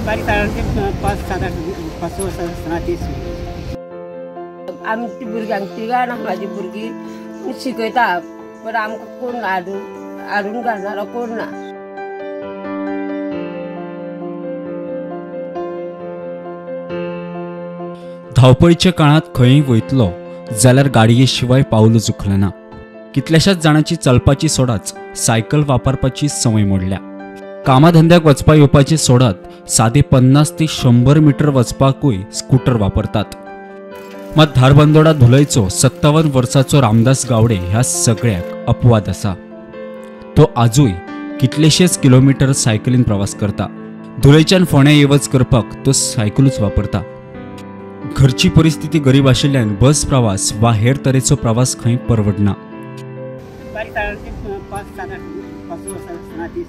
बारीक सादारण 5, 7, 8, 5 वर्सां आसतना ती. आमची भुरग्यांक तिगां ना म्हाजी भुरगीं शिकयता, पण आमकां कोण हाडून घालणारो कोण ना. धांवपळीच्या काळांत खंय वयतलो जाल्यार गाडये शिवाय पावल चुकलें ना. कितल्याशाच जाणांची चलपाची सोडाच सायकल वापरपाची संवय मोडल्या. कामाधंद्याक वचपा येवपाची सोडात सादे 50 ते 100 मीटर वचपाकूय स्कूटर वापरतात. मात धारबंदोडा धुलयचो 57 वर्साचो रामदास गावडे ह्या सगळ्याक अपवाद आसा. तो आजूय कितलेशेच किलोमीटर सायकलीन प्रवास करता. धुलयच्यान फोंड्या येवच करपाक तो सायकलूच वापरता. घरची परिस्थिती गरीब आशिल्ल्यान बस प्रवास वा हेर तरेचो प्रवास खंय परवडना. 5, 7, 8, 5 वर्सां आसतना ती.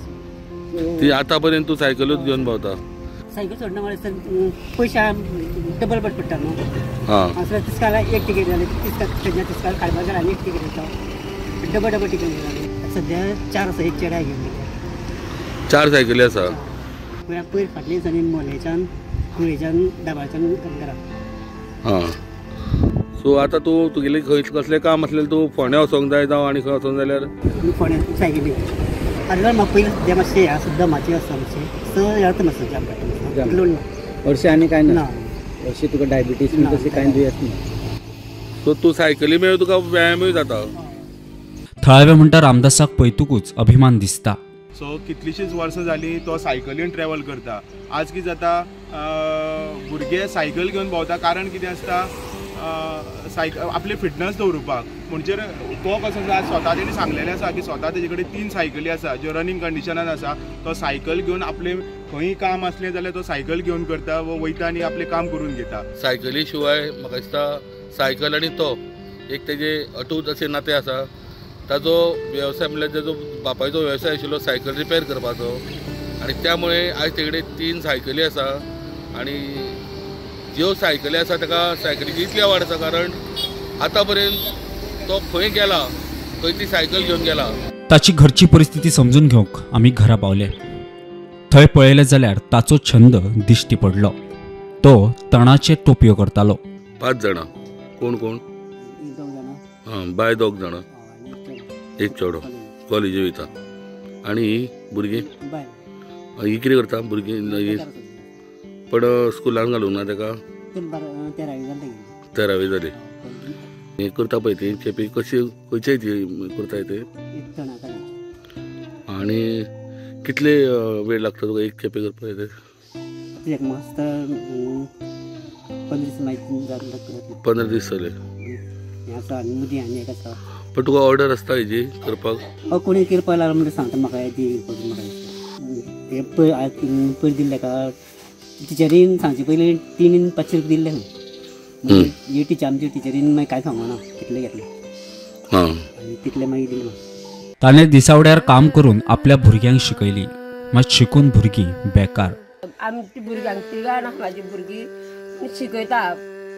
ती आतापर्यंत तूं सायकलूच घेवन भोंवता? सायकल सोडना म्हळ्यार पयशे डबल पड पडटा न्हू. हांगासर तिसकाला एक तिकेट जाली, थंयच्यान तिसकाल खालबाजार आनी एक तिकेट येता, डबल डबल तिकेट जाली. सद्या 4 आसा, एक चेड्या घेवन. 4 सायकली आसा? पयर पयर फाटले दिसांनी मोलेच्यान, कुळेच्यान, दाबाळच्यान घरा. हां, सो आतां तूं तुगेलें खंय कसलें काम आसलें तूं फोंड्या वचोंक जाय जावं आनी खंय वचोंक जाल्यार फोंड्या सायकली. आनी म्हाका पयलीं सद्या मातशें हें आसा, दमाचें आसा मातशें, सो जाता मातसो जाम पडटा. हरशीं आनी कांय ना? हरशीं तुका डायबिटीज बी तशें कांय दुयेंस ना? सो तूं सायकली मेळून तुका व्यायामूय जाता. थळावे म्हणटा रामदासाक पळयतकूच अभिमान दिसता. सो कितलींशींच वर्सां जालीं तो सायकलीन ट्रॅवल करता. आज कितें जाता, भुरगे सायकल घेवन भोंवता, कारण कितें आसता, सायकल आपली फिटनस दवरुपाक. म्हणजेर तो कसो आसा, स्वता तेणी सांगलेलें आसा की स्वता तेजे कडेन 3 सायकली आसा ज्यो रनींग कंडिशनान आसा. तो सायकल घेवन आपलें खंय काम आसलें जाल्यार तो सायकल घेवन करता व वयता आनी आपलें काम करून घेता. सायकली शिवाय म्हाका दिसता सायकल आनी तो एक तेजे अटूट अशें नातें आसा. ताजो वेवसाय म्हणल्यार ताजो बापायचो वेवसाय आशिल्लो सायकल रिपेर करपाचो, आनी त्यामुळे आयज तेजे कडेन 3 सायकली आसा. आनी ज्यो सायकली आसा ताका सायकलीची इतली आवड आसा कारण आतां पर्यंत तो खंय गेला थंय ती सायकल घेवन गेला. ताची घरची परिस्थिती समजून घेवंक आमी घरा पावले. थंय पळयलें जाल्यार ताचो छंद दिश्टी पडलो. तो तणाचे टोपयो करतालो. 5 जाणां. कोण कोण? हां, बाय 2 जाणां, एक चेडो कॉलेजी वयता. आनी भुरगीं ही कितें करता? भुरगीं पण स्कुलान घालूंक ना ताका? 13वी जाली. हें करता पळय ती चेपी कशी खंयचे ती करताय ते? आनी कितले वेळ लागता तुका एक चेपी करपाक ते? 15 दीस जाले. पण तुका ऑर्डर आसता हेजी करपाक? कोणी करपाक लागलो म्हणून सांगता म्हाका दी म्हाका. पयर दिल्ले का टिचरीन सांगचे पयलीं 3-5 रुपया दिल्ले. ही टिचर आमची टिचरीन मागीर कांय सांगना कितले घेतले आनी तितले मागीर दिले. ताणें दिसावड्यार काम करून आपल्या भुरग्यांक शिकयली, मात शिकून भुरगीं बेकार. आमची भुरग्यांक तिगां ना म्हाजी भुरगीं शिकयता,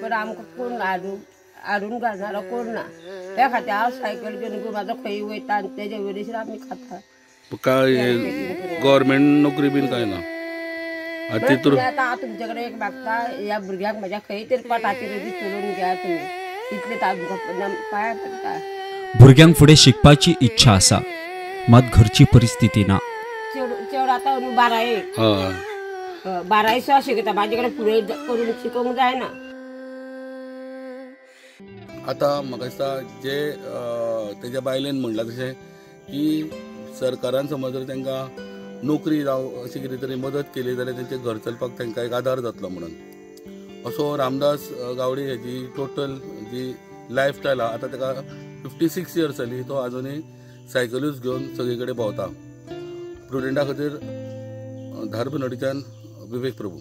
पण आमकां कोण हाडून घालणारो कोण ना. त्या खातीर हांव सायकल घेवन म्हाजो खंय वयता आनी तेजे वयल्यार आमी खाता. काय गव्हर्मेंट नोकरी बीन काय ना? आतां तुमचे कडेन एक मागता, ह्या भुरग्यांक म्हज्या खंय तरी पोटाचेर चलोवन घ्या तुमी, इतले तांकां पांय पडटा. भुरग्यांक फुडें शिकपाची इच्छा आसा, मात घरची परिस्थिती ना. चेडो आतां 12 12 शिकता, म्हाजे कडेन फुडें करून शिकोवंक जायना. आतां म्हाका दिसता जे तेज्या बायलेन म्हणलां तशें की सरकारान समज जर तांकां नोकरी जावं अशी कितें तरी मदत केली जाल्यार तेंचें घर चलपाक तांकां एक आदार जातलो म्हणून. असो रामदास गावडे हेजी टोटल जी लायफस्टायल आहा, आतां ताका 56 इयर्स जाली, तो आजुनूय सायकलूच घेवन सगळे कडेन भोंवता. प्रुडंटा खातीर धारबंदोडेच्यान विवेक प्रभू.